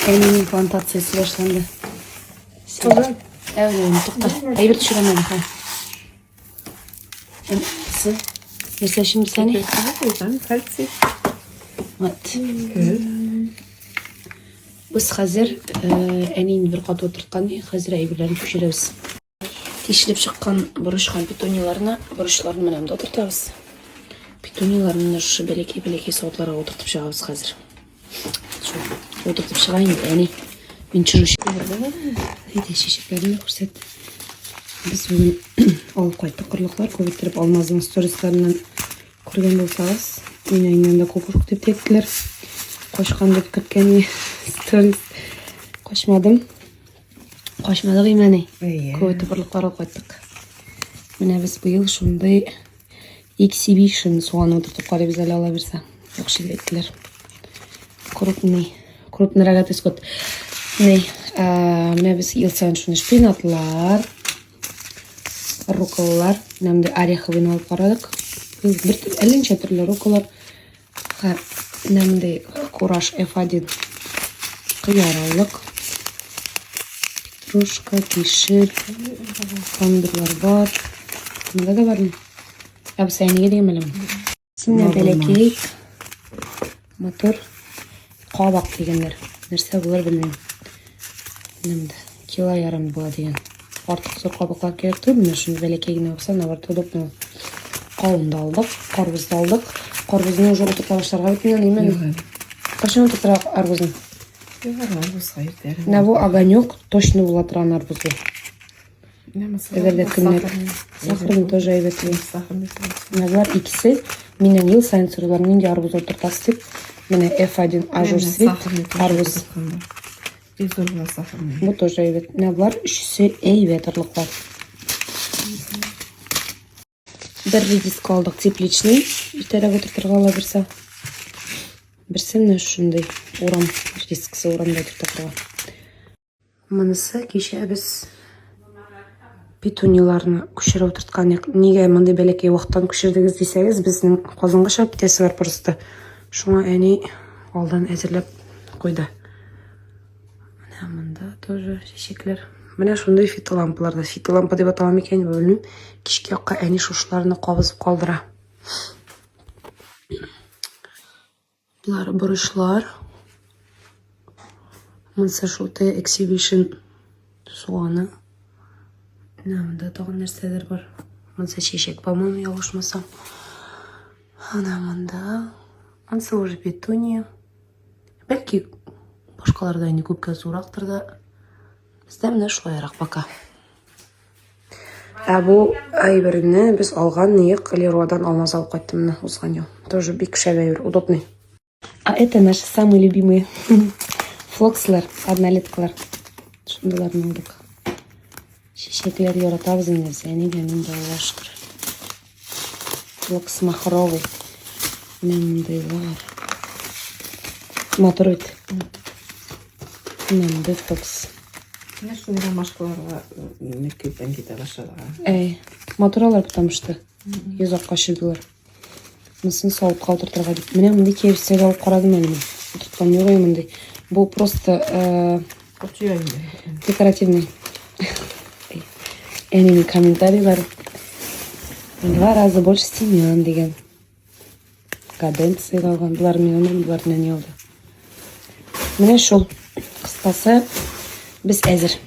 Әнинең плантациясе башланды. Кызым. Әү, тукта. Әйбер төшерәм әле, ха. Нәрсә өчен дисәни? Кальций. Вот. Без хәзер әни инде бер кат утырткан, хәзер әйберләрен күчерәбез. Тишелеп чыккан борыч һәм петунияләрне, борычларны менә монда утыртабыз. Петунияләрне менә шушы бәләкәй-бәләкәй савытларга утыртып чыгабыз хәзер. Шул, утыртып чыга инде әни. Мин төшерүче. Әйдә, чәчәкләрне күрсәт. Без бүген алып кайттык орлыклар, күп иттереп Алмазның сторисларыннан күргән булсагыз, мине инде анда кукушка дип тә әйттеләр. Качкан дип көткән сторис. Качмадым. Качмадык имәни. Күп итеп орлыклар алып кайттык. Менә без быел шундый Exhibition суган утыртып карыйбыз әле ала бирсә. Яхшы дип әйттеләр. Крупный, крупный рогатый скот. Ни, менә без ел саен шуны шпинатлар, руколалар, менә мондый ореховыйны алып карадык. Бер төр, әллә ничә төрле руколар. Менә мондый кураж F1 кыяр алдык. Петрушка, кишер, помидорлар бар. Монда да бармы? Ә бу сәнигә дигән белем. Синә бәләкәй матур кабак дигәннәр. Нәрсә булыр белмим. Менә монда кило ярым була дигән. Артык зур кабаклар кирәк түгел, менә шундый бәләкәй генә булса, наоборот, удобно. Кавын да алдык, карбыз да алдык. Карбызны уже утырта башларга бит инде, именно. Кайчан утыртырга арбузны? Арбузга иртә. Менә бу огонек точно була торган арбуз бу. Әгәр дә көннәр сахарный тоже әйбәт. Менә болар икесе миннән ел саен сорыйлар, нинди арбуз утыртасыз дип. Менә F1 Ажур Свит арбуз. Бик зур була сахарный. Бу тоже әйбәт. Менә болар өчесе әйбәт орлыклар. Бер редиска алдык тепличный, иртәрәк утыртырга ала бирсә. Берсе менә шундый урам редискасы урамда утырта торган. Монысы кичә без петунияларны күчереп утырткан идек. Нигә мондый бәләкәй вакыттан күчердегез дисәгез, безнең Казанга чыгып китәсе бар просто. Шуңа әни алдан әзерләп куйды. Менә монда тоже чәчәкләр. Менә шундый фитолампалар да. Фитолампа дип атала микән, белмим. Кичке якка әни шушыларны кабызып калдыра. Болар борычлар. Монысы шул Т Exhibition суганы. Менә монда тагын нәрсәләр бар. Монысы чәчәк, по-моему, ялгышмасам. Ана монда. Монысы уже петуния. Бәлки башкаларда инде күпкә зурактыр да. Бездә менә шулайрак пока. Ә бу әйберне без алган ныек Леруадан алмаз алып кайттым менә узган ел. Тоже бик шәп әйбер, удобный. А это наши самые любимые флокслар, однолеткалар. Шундыйларны алдык. Чәчәкләр яратабыз инде без, әнигә мин дә Аллага шөкер. Флокс махровый. Менә мондыйлар. Матур бит. Менә мондый флокс. Менә шундый ромашкаларга мөкиббән китә башлады. Әй, матур алар, потому что йозакка чыдылар. Монысын савытка утыртырга дип. Менә мондый KFC алып карадым әле мин. Утырткан юк мондый. Бу просто декоративный. Әнинең комментарийлары. Два раза больше семян дигән. Каденция алган. Болар мин алмадым, болар нәни алды. Менә шул. Кыскасы, без әзер.